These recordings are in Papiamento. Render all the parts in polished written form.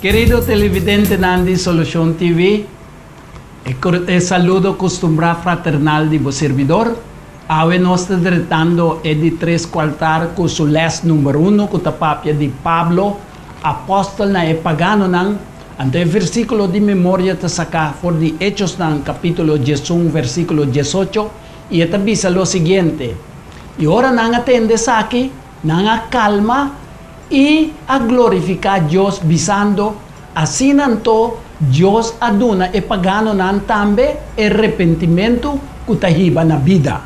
Kerido televidentenan di Solucion TV, e saludo custumbrá fraternal di bo servidor. Awe nos ta dretando e di tres cualtar cu su les number uno cu ta papia di Pablo, apostel na e paganonan. Anto e versiculo di memoria ta sacá for di Hechosnan capitulo 11 versiculo 18 y e ta bisa lo siguiente, Y ora nan a tende esaki, nan a calma y a glorificá Dios, bisando, Asina anto Dios a duna e paganonan tambe e repentimentu ku ta hiba na bida.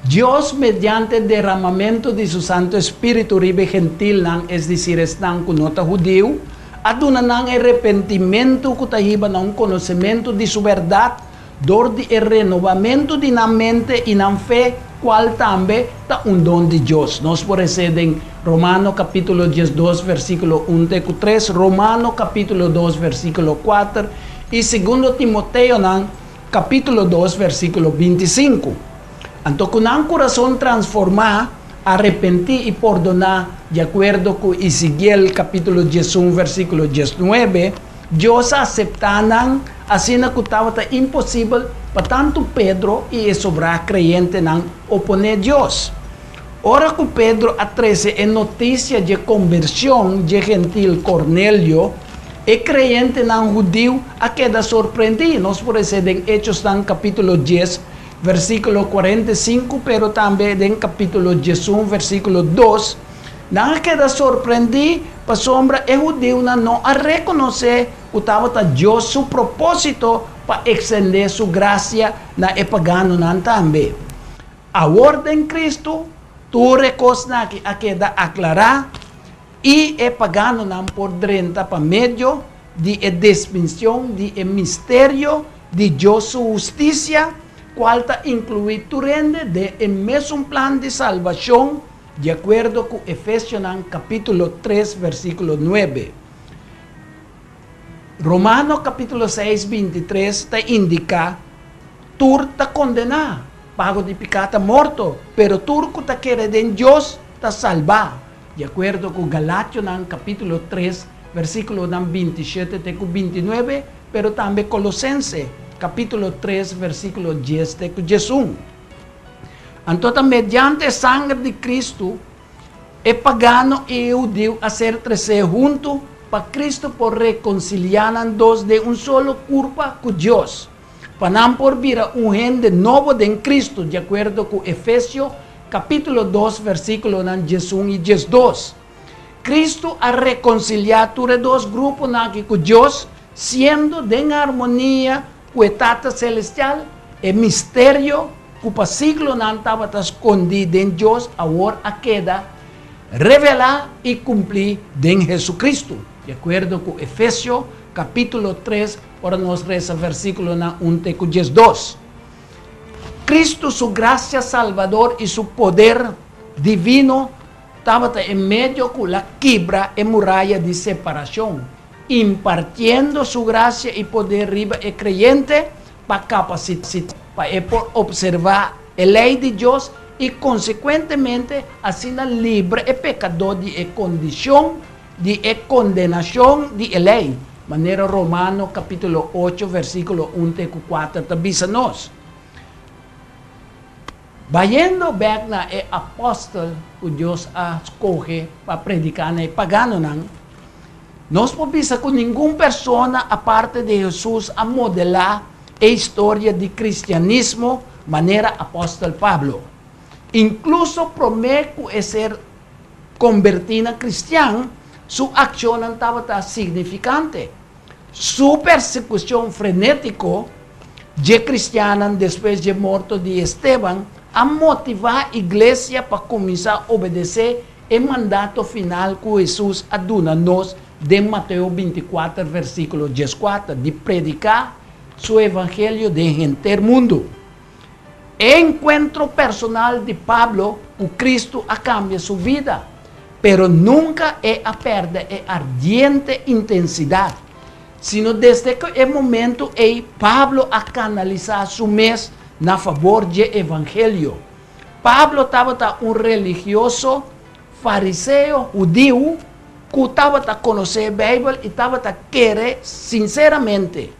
Dios, mediante deramamentu di su santu spiritu riba e gentilnan, es desir esnan ku no ta hudiu, a duna nan e repentimentu ku ta hiba na un konosementu di su bèrdat dor di e renobamentu di nan mente i nan fe, kual tambe ta un don di Dios. Nos por hesé den Romano kapítulo 12 versíkulo 1 te ku 3, Romano kapítulo 2 versíkulo 4 i Segundo Timoteonan kapítulo 2 versíkulo 25. Anto ku nan kurason transformá, arepentí i pordoná di akuerdo ku Ezekiel kapítulo 11 versíkulo 19, Dios a aseptá nan asina ku tabata imposibel pa tantu Pedro i e sobrá kreyentenan oponé Dios. Ora ku Pedro a trese e notisia dje kombershon dje gentil Kornelio, e kreyentenan hudiu a keda sorprendí. Nos por hesé den Echosnan kapítulo 10, versíkulo 45, pero tambe den kapítulo 11, versíkulo 2. Nan a keda sorprendí pasobra e hudiunan no a rekonosé ku tabata Dios su propósito pa ekstendé su grasia na e paganonan tambe. Awor den Kristu, tur e kosnan aki a keda aklará i e paganonan por drenta pa medio di e distinshon di e misterio di Dios su hustisia, kual ta inkluí tur hende den e mesun plan di salbashon, di akuerdo ku Efesionan kapítulo 3 versíkulo 9. Romano kapítulo 6, 23 ta indiká, Tur ta kondená, pago di piká ta morto, pero tur ku ta kere den Dios ta salbá, di akuerdo ku Galationan kapítulo 3 versíkulonan 27 te ku 29, pero tambe Kolosense kapítulo 3 versíkulo 10 te ku 11. Anto ta mediante e sanger di Kristu e pagano i e hudiu a ser tresé huntu pa Kristu por rekonsiliá nan dos den un solo kurpa ku Dios, pa nan por bira un hende nobo den Kristu, di akuerdo ku Efesio kapítulo 2 versíkulonan 11 i 12. Kristu a rekonsiliá tur e dos gruponan aki ku Dios, siendo den armonia ku e Tata Selestial. E misterio ku pa siglonan tabata skondí den Dios awor a keda revelá i kumplí den Hesukristu, di akuerdo ku Efesio kapítulo 3, ora nos resa versíkulonan 1 te ku 12. Kristu su grasia salbador i su poder divino tabata e medio ku la kibra e muraya di separashon, impartiendo su grasia i poder riba e kreyente pa kapasitá pa e por opservá e lei di Dios i konsekuentemente asina libra e pekadó di e kondishon di e kondenashon di e lei, manera Romano kapítulo 8 versíkulo 1 te ku 4 ta bisa nos. Bayendo bèk na e apòstel ku Dios a skohe pa prediká na e paganonan, nos por bisa ku ningun persona aparte di Hesus a modelá e historia di kristianismo manera apòstel Pablo. Inkluso promé ku e ser kombertí na kristian, su akshonnan tabata signifikante. Su persekushon frenétiko dje kristiannan despues dje morto di Esteban a motivá iglesia pa kuminsá obedesé e mandato final ku Hesus a duna nos den Mateo 24 versíkulo 14 di prediká su evangelio den henter mundu. E enkuentro personal di Pablo ku Kristu a kambia su bida, pero nunka e a pèrdè e ardiente intensidat, sino desde ku e momentu ei Pablo a kanalisá su mes na fabor dje evangelio. Pablo tabata un religioso fariseo hudiu. ku tabata konosé Beibel i tabata kere sinseramente.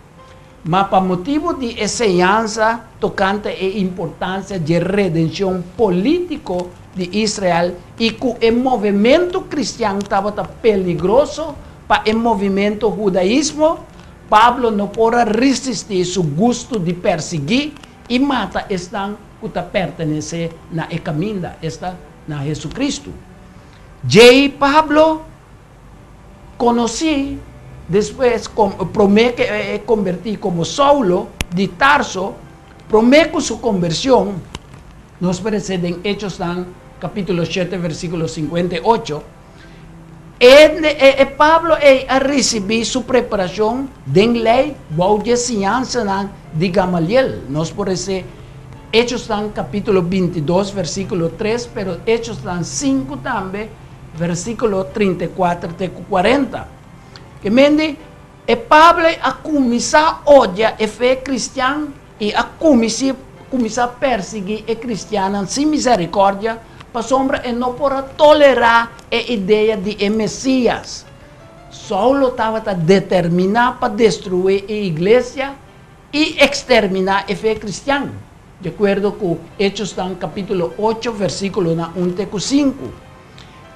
Ma pa motibu di e señansa tokante e importansia dje redenshon polítiko di Israel i ku e movementu kristian tabata peligroso pa e movimentu hudaismo, Pablo no por a risistí su gustu di persiguí i mata esnan ku ta pertenesé na e kaminda, esta, na Hesukristu. Djei Pablo konosí despues promé ku e kombertí komo Saulo di Tarso, promé ku su kombershon, nos por hesé den Hechosnan kapítulo shete versíkulo 58, e Pablo ei a risibí su preparashon den lei bou dje siñansanan di Gamaliel. Nos por hesé Hechosnan kapítulo 22 versíkulo 3, pero Hechosnan 5 tambe, versíkulo 34 te ku 40. Ke mende, e Pablo a kuminsá odia e fe kristian i a kuminsá persiguí e kristiannan sin miserikòrdia, pasobra e no por a tolerá e idea di e Mesías. Saulo tabata determiná pa destruí e iglesia i eksterminá e fe kristian, di akuerdo ku Hechosnan kapítulo 8 versíkulonan 1 te ku 5.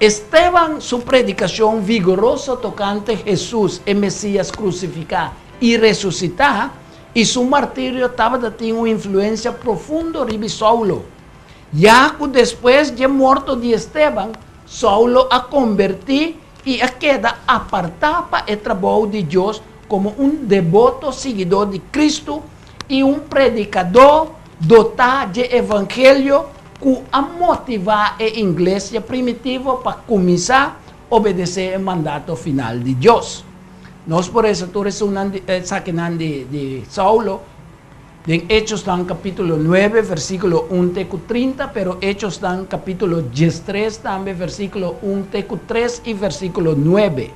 Esteban su predikashon vigoroso tokante Hesus, e Mesías krusifiká i resusitá, i su martirio tabata tin un influensia profundo riba Saulo. Ya ku despues dje morto di Esteban, Saulo a kombertí i a keda apartá pa e trabou di Dios komo un deboto siguidó di Kristu i un predikadó dotá dje evangelio ku a motivá e iglesia primitivo pa kuminsá obedesé e mandato final di Dios. Nos por resa tur esunnan di esakinan di di Saulo den Hechosnan kapítulo 9 versíkulo 1 te ku 30, pero Hechosnan kapítulo 13 tambe versíkulo 1 te ku 3 i versíkulo 9.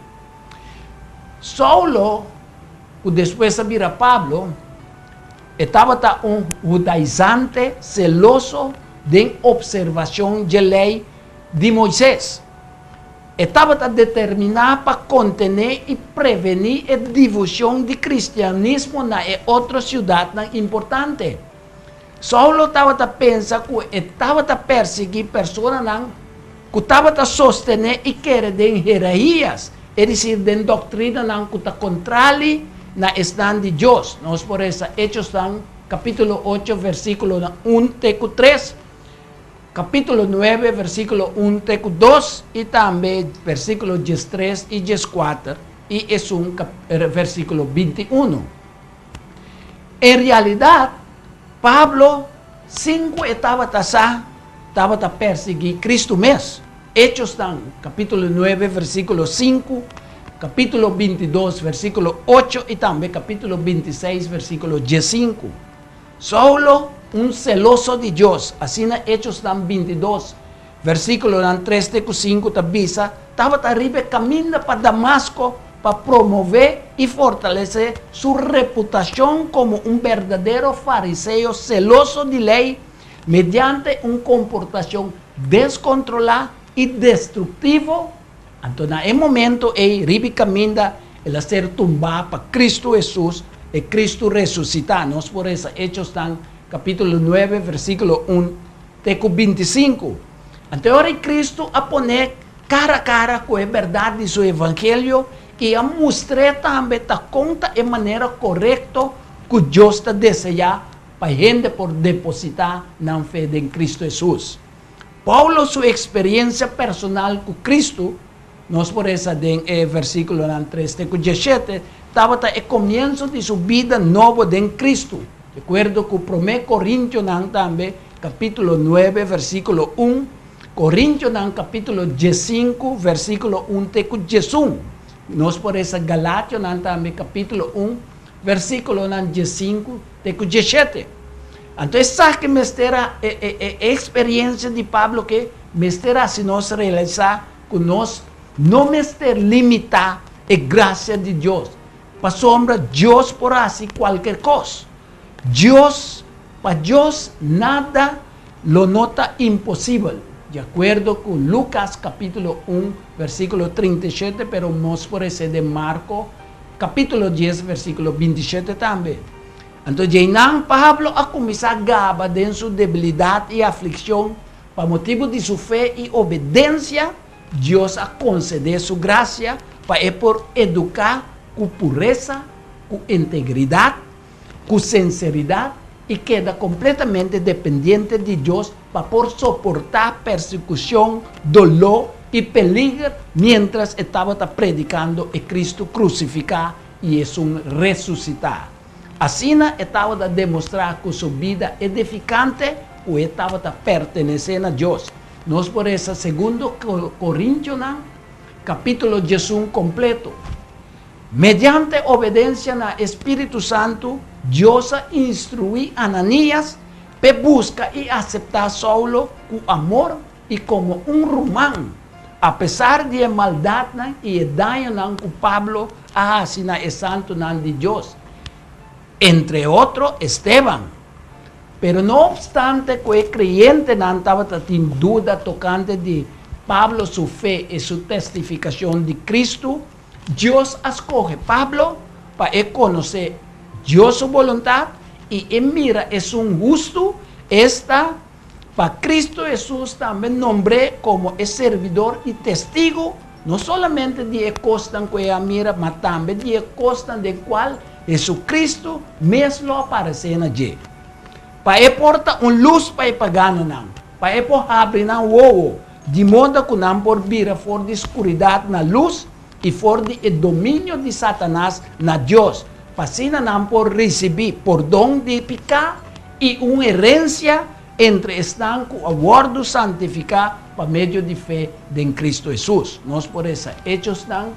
Saulo, ku despues a bira Pablo, e tabata un hudaizante seloso den opservashon dje Lei di Moises. E tabata determiná pa kontené i prevení e difushon di kristianismo na e otro siudatnan importante. Saulo tabata pensa ku e tabata persiguí personanan ku tabata sostené i kere den herehias, es desir, den doktrinanan ku ta kontrali na esnan di Dios. Nos por resa Hechosnan kapítulo 8 versíkulonan 1 te ku 3, kapítulo 9 versíkulo 1 te ku 2 i tambe versíkulo 13 i 14 i esun versíkulo 21. En realidat, Pablo, sin ku e tabata sa, tabata persiguí Kristu mes. Hechosnan, kapítulo 9, versíkulo 5, kapítulo 22, versíkulo 8 i tambe kapítulo 26, versíkulo 15. Saulo, un seloso di Dios, asina Hechosnan 22, versíkulonan 3 te ku 5 ta bisa, tabata riba e kaminda pa Damasko pa promové i fortalesé su reputashon komo un berdadero fariseo seloso di lei mediante un komportashon deskontrolá i destruktivo. Anto na e momento ei riba e kaminda el a ser tumbá pa Kristu Hesus, e Kristu resusitá. Nos por resa Hechosnan kapítulo 9 versíkulo 1 te ku 25. Anto e ora ei Kristu a pon'é kara kara ku e bèrdat di su evangelio i a mustr'é tambe ta kon ta e manera korekto ku Dios ta deseá pa hende por depositá nan fe den Kristu Hesus. Pablo su eksperensia personal ku Kristu, nos por resa den e versíkulonan 3 te ku 17, tabata e komienso di su bida nobo den Kristu, di akuerdo ku Promé Korintionan tambe kapítulo 9 versíkulo 1, Korintionan kapítulo 15 versíkulo 1 te ku 11. Nos por resa Galationan tambe kapítulo 1 versíkulonan 15 te ku 17. Anto esaki mester a e eksperensia di Pablo ke mester hasi nos realisá ku nos no mester limitá e grasia di Dios, pasobra Dios por hasi kualker kos. Dios, pa Dios nada lo no ta imposibel. Di akuerdo ku Lukas kapítulo un, versíkulo 37, pero nos por hesé den Marko kapítulo 10, versíkulo 27 tambe. Anto djeinan Pablo a kuminsá gaba den su debilidat i aflikshon pa motibu di su fe i obedensia. Dios a konsedé su grasia pa e por eduká ku puresa, ku integridat, ku sinseridat i keda kompletamente dependiente di Dios pa por soportá persekushon, doló i peliger miéntras e tabata predikando e Kristu krusifiká i esun resusitá. Asina e tabata demostrá ku su bida edifikante ku e tabata pertenesé na Dios. Nos por resa Segundo Korintionan kapítulo 11 kompleto. Mediante obedensia na e spiritu santu, Dios a instruí Ananías p'e buska i aseptá Saulo ku amor i komo un ruman, apesar di e maldatnan i e dañonan ku Pablo a hasi na e santunan di Dios, entre otro Esteban. Pero no opstante ku e kreyentenan tabata tin duda tokante di Pablo su fe i su testifikashon di Kristu, Dios a skohe Pablo pa e konosé Dios su boluntat i e mira esun hustu, esta, pa Kristu Hesus tambe nombr'é komo e servidor i testigu, no solamente di e kosnan ku e a mira, ma tambe di e kosnan den kual Hesukristu mes lo aparesé na dje, pa e por ta un lus pa e paganonan, pa e por habri nan wowo, di moda ku nan por bira for di skuridat na lus i for di e dominio di Satanas na Dios, pa asina nan por risibí pordon di piká i un herensia entre esnan ku a wòrdu santifiká pa medio di fe den Kristu Hesus. Nos por resa Echosnan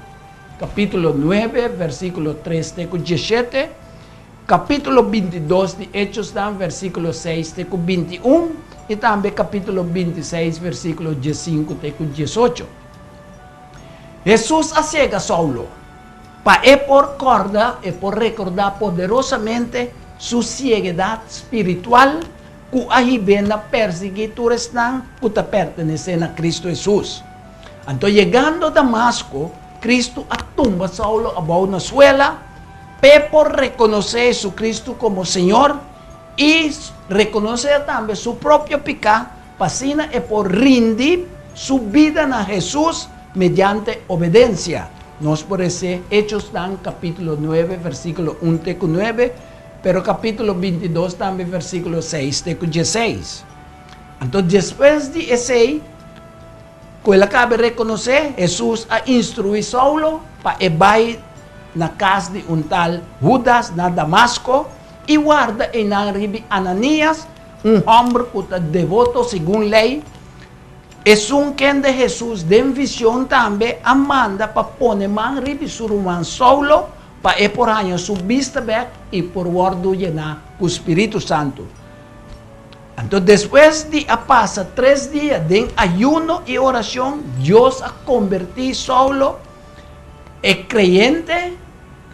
kapítulo 9, versíkulo 3 te ku 17, kapítulo 22 di Echosnan, versíkulo 6 te ku 21, i tambe kapítulo 26, versíkulo 15 te ku 18. Hesus a siega Saulo pa e por kòrda, e por rekordá poderosamente su sieguedat spiritual ku a hib'é na persiguí tur esnan ku ta pertenesé na Kristu Hesus. Anto yegando Damasko, Kristu a tumba Saulo abou na suela p'e por rekonosé Hesukristu komo Señor i rekonosé tambe su propio piká pa asina e por rindi su bida na Hesus mediante obedensia. Nos por hesé Hechosnan kapítulo 9 versíkulo 1 te ku 9, pero kapítulo 22 tambe versíkulo 6 te ku 16. Anto despues di esei, ku el a kaba rekonosé, Hesus a instruí Saulo pa e bai na kas di un tal Hudas na Damasko i warda einan riba Ananias, un hòmber ku ta devoto segun lei, esun kende Hesus den vision tambe a manda pa pone man riba su ruman Saulo pa e por haña su bista bèk i por wòrdu yená ku spiritu santu. Anto despues di a pasa 3 dia den ayuno i orashon, Dios a kombertí Saulo, e kreyente.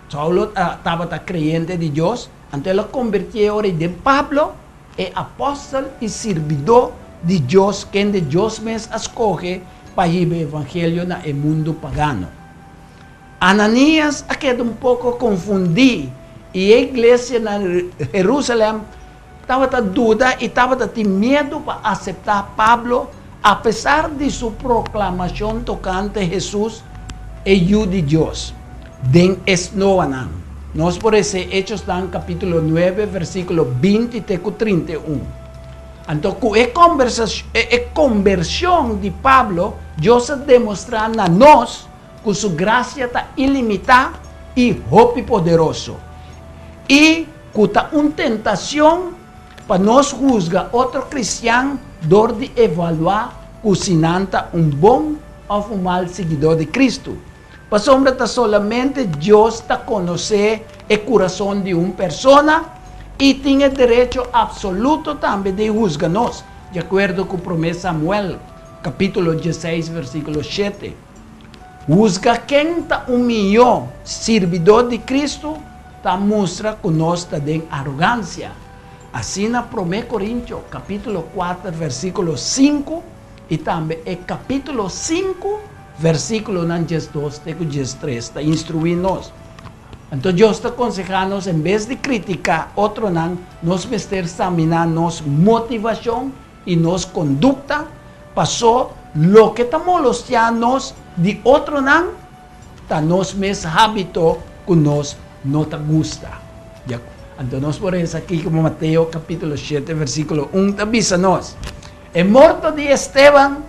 Saulo tabata kreyente di Dios, anto el a kombertié ora den Pablo, e apòstel i sirbidó di Dios, kende Dios mes a skohe pa hiba e evangelio na e mundu pagano. Ananías a keda un poko konfundí i e iglesia na Herúsalèm tabata duda i tabata tin miedu pa aseptá Pablo apesar di su proklamashon tokante Hesus, e Yu di Dios. Den e snoanan, nos por hesé Hechosnan kapítulo 9, versíkulo 20 te ku 31. Anto ku e e kombershon di Pablo, Dios a demostrá na nos ku su grasia ta ilimitá i hopi poderoso, i ku ta un tentashon pa nos husga otro kristian dor di evaluá ku si nan ta un bon òf un mal siguidó di Kristu. Pasobra ta solamente Dios ta konosé e kurason di un persona i tin e derecho apsoluto tambe di husga nos, di akuerdo ku Promé Samuel kapítulo 16 versíkulo 7. Husga ken ta un mihó sirbidó di Kristu ta mustra ku nos ta den arogansia. Asina Promé Korintio kapítulo 4 versíkulo 5. i tambe e kapítulo 5, versíkulonan 12 te ku 13 ta instruí nos. Anto Dios ta konsehá nos en bes di kritiká otronan, nos mester saminá nos motivashon i nos kondukta, pasó loke ta molostiá nos di otronan ta nos mes hábito ku nos no ta gusta. Anto nos por resa kiko Mateo kapítulo 7 versíkulo 1 ta bisa nos. E morto di Esteban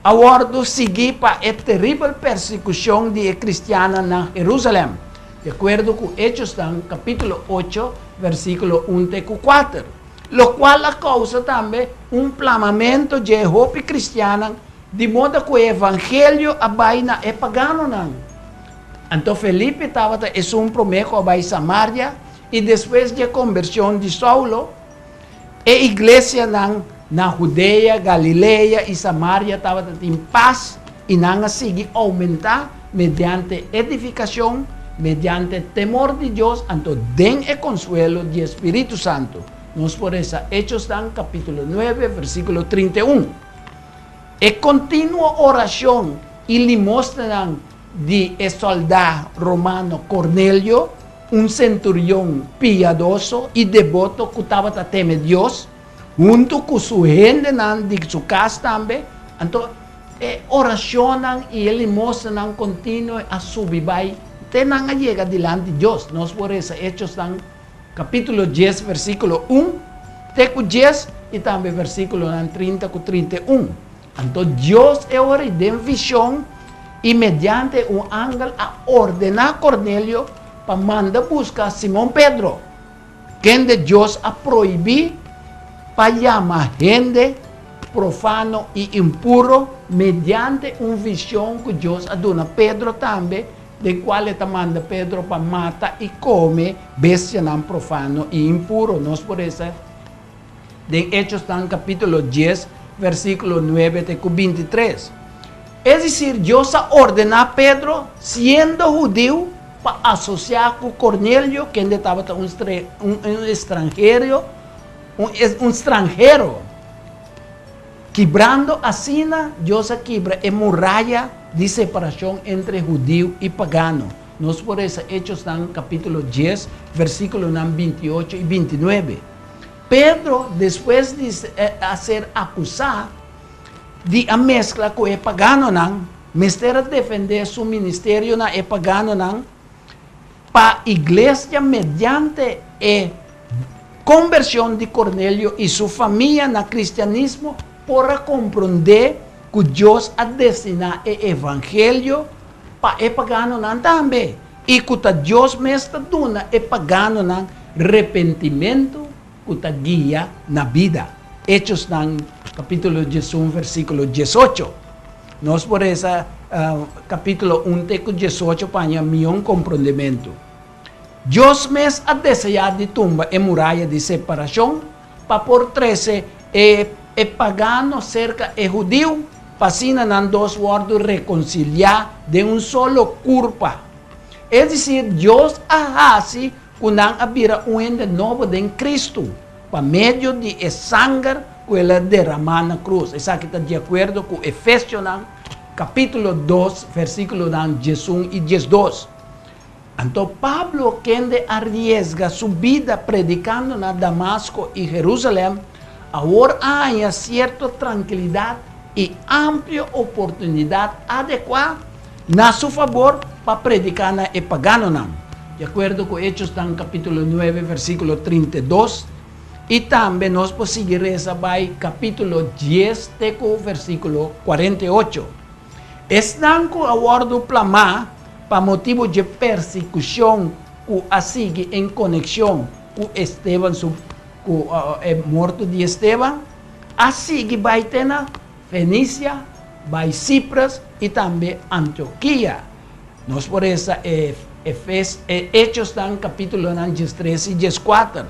a wòrdu siguí pa e teribel persekushon di e kristiannan na Herúsalèm, di akuerdo ku Hechosnan kapítulo 8 versíkulo 1 te ku 4, lokual a kousa tambe un plamamentu dje hopi kristiannan, di moda ku e evangelio a bai na e paganonan. Anto Felipe tabata esun promé ku a bai Samaria, i despues dje kombershon di Saulo, e iglesianan na Hudea, Galilea i Samaria tabata tin pas i nan a sigui oumentá mediante edifikashon, mediante temor di Dios, anto den e konsuelo di e Spiritu Santu. Nos por resa Hechosnan kapítulo 9, versíkulo 31. E kontinuo orashon i limosnanan di e sòldá romano Kornelio, un senturion piadoso i deboto ku tabata teme Dios, huntu ku su hendenan di su kas tambe. Anto e orashonnan i e limosnanan kontinuo a subi bai te nan a yega dilanti Dios. Nos por resa Hechosnan kapítulo 10 versíkulo 1 te ku 10 i tambe versíkulonan 30 ku 31. Anto Dios e ora ei den vishon i mediante un angel a ordená Kornelio pa manda buska Simon Pedro, kende Dios a prohibí pa yama hende profano i impuro mediante un vishon ku Dios a duna Pedro tambe, den kual e ta manda Pedro pa mata i kome bestianan profano i impuro. Nos por resa den Hechosnan kapítulo 10, versíkulo 9 te ku 23. Es desir, Dios a ordená Pedro, siendo hudiu, pa asosiá ku Kornelio, kende tabata un un un estranherio, un un stranhero. Kibrando asina, Dios a kibra e muraya di separashon entre hudiu i pagano. Nos por resa Hechosnan kapítulo 10, versíkulonan 28 i 29. Pedro, despues di a ser akusá di a meskla ku e paganonan, mester a defendé su ministerio na e paganonan pa iglesia mediante e kombershon di Kornelio i su famia na kristianismo por a komprondé ku Dios a destiná e evangelio pa e paganonan tambe i ku ta Dios mes ta duna e paganonan repentimentu ku ta guia na bida. Hechosnan kapítulo 11 versíkulo 18. Nos por resa kapítulo 1 te ku 18 pa haña mion komprondementu. Dios mes a deseá di tumba e muraya di separashon pa por trese e e pagano serka e hudiu, pa asina nan dos wòrdu rekonsiliá den un solo kurpa. Es desir, Dios a hasi ku nan a bira un hende nobo den Kristu pa medio di e sanger ku el a deramá na krus. Esaki ta di akuerdo ku Efesionan kapítulo 2 versíkulonan 11 i 12. Anto Pablo, kende a riesga su bida predikando na Damasko i Herúsalèm, awor a haña sierto trankilidat i amplio oportunidat adekuá na su fabor pa prediká na e paganonan, di akuerdo ku Hechosnan kapítulo 9 versíkulo 32, i tambe nos por sigui resa bai kapítulo 10 te ku versíkulo 48. Esnan ku a wòrdu plamá pa motibu dje persekushon ku a sigui en konekshon ku Esteban su ku e morto di Esteban, a sigui bai te na Fenisia, bai Cyprus i tambe Antiokia. Nos por resa e Efes e Hechosnan kapítulonan 13 i 14.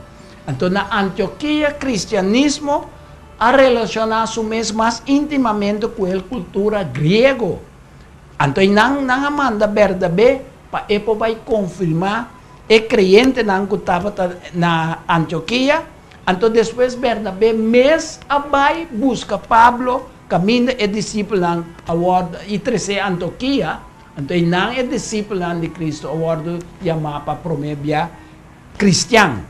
Anto na Antiokia kristianismo a relashoná su mes mas íntimamente ku el kultura griego. Anto einan nan a manda Bernabé pa e por bai konfirmá e kreyentenan ku tabata na Antiokia. Anto despues Bernabé mes a bai buska Pablo. kaminda e disipelnan a wòrdu i tres'é Antiokia, anto einan e disipelnan di Kristu a wòrdu yamá pa promé bia kristian.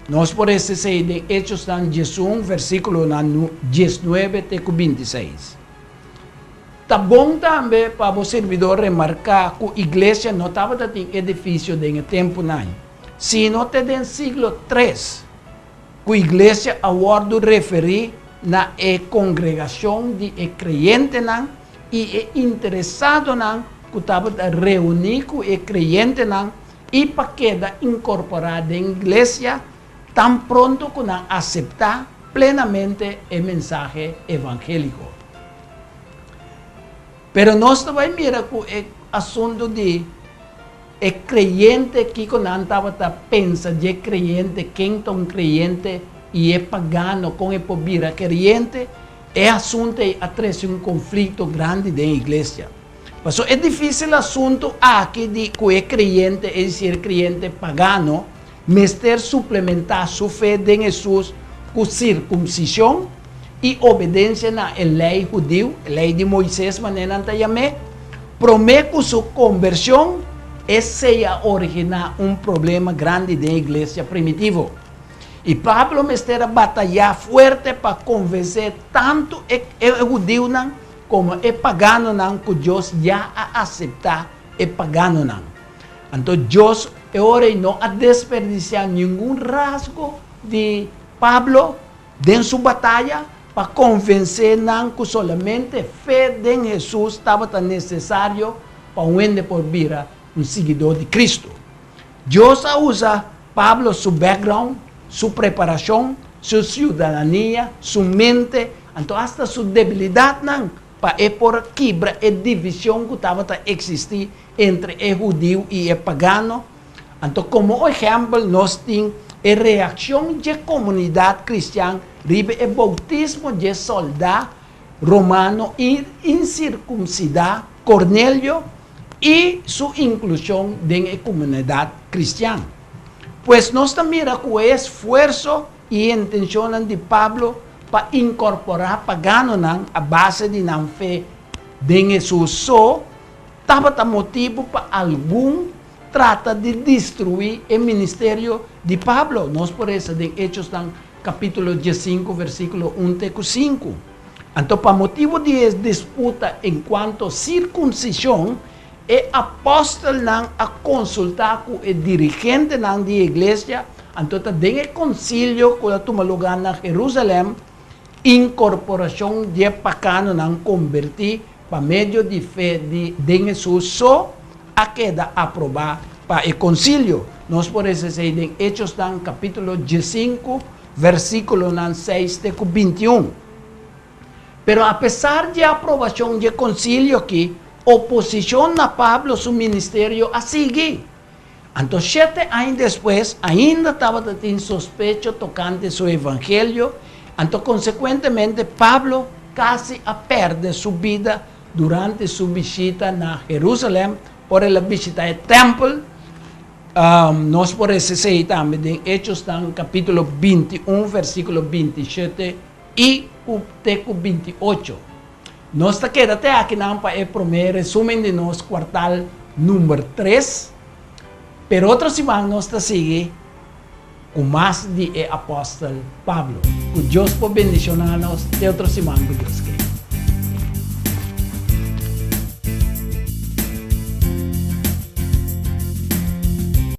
Nos por hesa esei den Echosnan 11, versíkulonan 19 te ku 26. Ta bon tambe pa bo sirbidor remarká ku iglesia no tabata tin edifisio den e tempunan, sino te den siglo tres ku iglesia a wòrdu referí na e kongregashon di e kreyentenan i e interesadonan ku tabata reuní ku e kreyentenan i pa keda inkorporá den iglesia tan pronto ku nan aseptá plenamente e mensahe evangéliko. Pero nos ta bai mira ku e asuntu di e kreyente, kiko nan tabata pensa dje kreyente, ken ta un kreyente i e pagano kon e por bira kreyente, e asuntu ei a trese un konflikto grandi den iglesia. Pasobra e difísil asuntu aki di ku e kreyente, es desir e kreyente pagano, mester suplementá su fe den Hesus ku sirkumsishon i obedensia na e lei hudiu, e lei di Moises manera nan ta yam'é, promé ku su kombershon, esei a originá un problema grandi den iglesia primitivo. I Pablo mester a batayá fuerte pa konvensé tantu e hudiunan komo e paganonan ku Dios ya a aseptá e paganonan. Anto Dios e ora ei no a desperdisiá ningun rasgo di Pablo den su bataya pa konvensé nan ku solamente fe den Hesus tabata nesesario pa un hende por bira un siguidó di Kristu. Dios a usa Pablo su background, su preparashon, su siudadania, su mente, anto asta su debilidatnan pa e por a kibra e divishon ku tabata eksistí entre e hudiu i e pagano. Anto komo ehèmpel nos tin e reakshon dje komunidat kristian riba e boutismo dje sòldá romano insirkumsidá Kornelio i su inklushon den e komunidat kristian. Pues nos ta mira ku e esfuerso i intenshonnan di Pablo pa inkorporá paganonan a base di nan fe den Hesus so tabata motibu pa algun trata di destruí e ministerio di Pablo. Nos por resa den Hechosnan kapítulo 15 versíkulo 1 te ku 5. Anto pa motibu di e disputa enkuanto sirkunsishon, e apòstelnan a konsultá ku e dirigentenan di e iglesia, anto ta den e konsilio ku a tuma lugá na Herúsalèm, inkorporashon di e pakanonan kombertí pa medio di fe di den Hesus so a keda aprobá pa e konsilio. Nos por lesa esei den Hechosnan kapítulo 15, versíkulonan 6 te ku 21. Pero apesar dje aprobashon dje konsilio akí, oposishon na Pablo su ministerio a sigui. Anto shete aña despues ainda tabata tin sospecho tokante su evangelio, anto konsekuentemente Pablo kasi a pèrdè su bida durante su bishita na Herúsalèm ora el a bishitá e tèmpel. Nos por lesa esei tambe den Hechosnan kapítulo 21 versíkulo 27 i ku te ku 28. Nos ta keda te akinan pa e promé resúmen di nos kuartal number tres, pero otro siman nos ta sigui ku mas di e apòstel Pablo. Ku Dios por bendishoná nos te otro siman ku Dios ke.